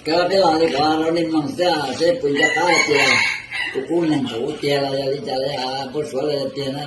Koj peb los li ko rau nej mloog xwb seb puas nco qab tias kuv qub neeg thaum ub tiag los yog li cas, npau suav los yog tiag na.